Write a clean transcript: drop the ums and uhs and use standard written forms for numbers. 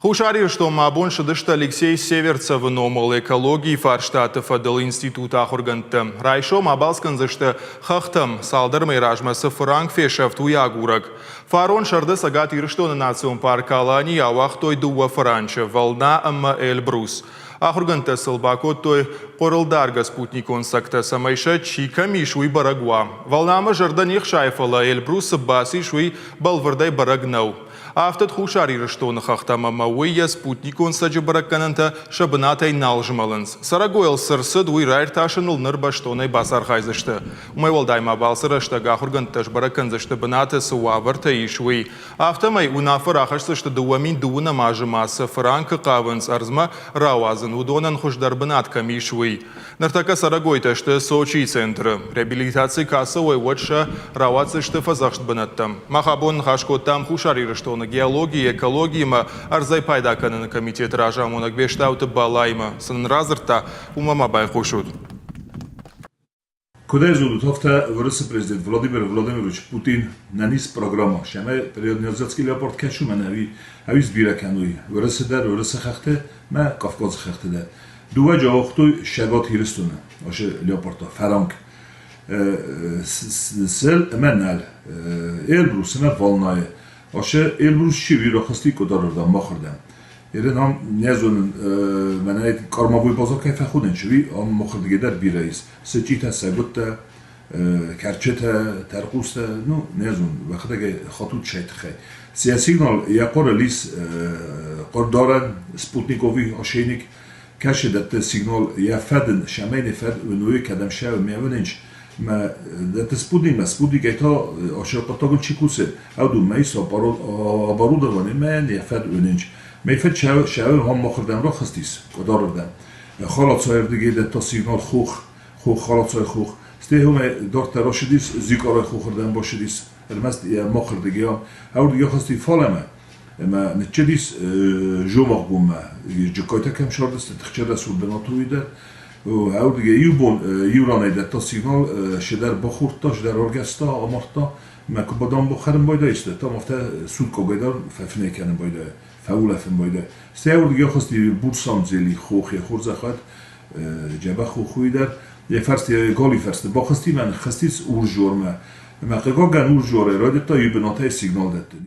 Хуссар Ирыстонмӕ абон ссыдысты Алексей Северцевы номыл экологийы фарстаты фӕдыл институты ахуыргӕндтӕ. Райсом абалц кӕндзысты хӕхтӕм, цалдӕр мӕй размӕ цы фыранк фесӕфт, уый агурӕг. Фарон сӕрды Цӕгат Ирыстоны национ парк Аланийы ауагътой дыууӕ фыранчы Волна ӕмӕ Эльбрус. Ахуыргӕндтӕ сыл бакодтой хъуырылдаргӕ спутникон цӕгтӕ, цӕмӕй сӕ чи кӕм ис, уый бӕрӕг уа. Волнамӕ зӕрдӕ не хсайы, фӕлӕ Эльбрус цы бацис, уый бӕлвырдӕй бӕрӕг нӕу. Афтӕ Хуссар Ирыстоны хӕхтӕм ӕмӕ уый йӕ спутникон цӕджы бӕрӕггӕнӕнтӕ сӕ бынатӕй нал змӕлынц. Цӕрӕгойыл цы рцыд, уый раиртасыныл ныр бӕстонӕй бацархайдзысты. Уымӕй уӕлдай ма балцы рӕстӕг ахуыргӕндтӕ сбӕрӕг кӕндзысты бынаты цы уавӕртӕ ис, уый. Афтӕмӕй уынаффӕ рахӕсдзысты 2020 азы ма цы фыранкы хъавынц ӕрдзмӕ рауадзын, уыдонӕн хуыздӕр бынат кӕм ис, уый. Ныртӕккӕ цӕрӕгойтӕ сты Сочийы центры. Реабилитаци куы ацӕуой, уӕд сӕ рауадздзысты фӕдзӕхст бынӕттӕм. Мах абон ныхас кодтам Хуссар Ирыстоны геологийы, экологийы ӕмӕ ӕрдзӕй пайда кӕныны комитеты разамонӕг Бестауты Балаимӕ. Цы нын радзырдта, уымӕ ма байхъусут. Куыдӕй зонут, афтӕ Уырысы президент Владимир Владимирович Путин нӕ программа сӕмӕ периоднезацкий леопард кӕсу мӕнӕ ӕви ӕви сбирӕ кӕнуй Уырысы дӕр, Уырысы хӕхты мӕ Кавказы хӕхты дӕр. Дыууӕ джауагътой Цӕгат Ирыстоны ашы леопардта фӕранк сел ӕмӕ нӕл Эльбрус ӕмӕ Волнайы ашы Эльбрус чи вирахысти къуыдарырдӕм махырдӕм. Ерен ам не зонын мӕнӕ кормовой базар кӕй фӕхонын чи ам махырдыгӕй дӕр бирӕ ис. Сычъитӕ, сӕгуыттӕ, кӕрчытӕ, тӕрхъустӕ, ну, не зонын, уӕхӕдӕг хатут сӕ тыххӕй. Сӕ сигнал йӕ хъуырыл ис хъуырдарӕн спутниковый ошейник, кӕсы дӕтты сигнал йӕ фӕдын, сӕмӕйны фӕд уынуйы кӕдӕм сӕуы мӕ уынынч, мӕ дӕтты спутникмӕ, спутникӕй та ашы хъуыддагыл чи кусы, ӕвдуммӕ ис оборудование мӕ йӕ фӕд уынынч. Мӕ фӕд сӕуы хом махырдӕм рахызтис, къуыдарырдӕм. Халацайырдыгӕй дӕтта сигнал хох, хох, Халацай хох. Стӕй уымӕй дарддӕр ращыдис, Зикъарай хохырдӕм бащыдис, ӕрмӕст йӕ махырдыгӕй ам. Ӕвдыгӕй ахызти фалӕмӕ ӕмӕ ныччыдис Жомахгоммӕ, Джыккайтӕ кӕм сардысты, тыхджын рӕсугъд бынат уый дӕр. Ӕвдыгӕй иу бон иу ранӕй дӕтта сигнал, седӕр бахордта, седӕр аргӕвста, амардта. Мӕ куы бадам бахӕрын байдайысты, там афтӕ суткагай дӕр фӕфынӕй кӕнын байдайы. Фӕулӕфын байдайы. Стӕй уырдыгӕй ахызти Бурсамдзели хох, йӕ хорзӕхад дзӕбӕх хох уый дӕр. Йӕ фӕрсты, гали фӕрсты бахызти мӕ ныххызтис Урсжормӕ. Ӕмӕ хъыгагӕн Урсжорӕй райдыдта иу бынатӕй сигнал дӕттын.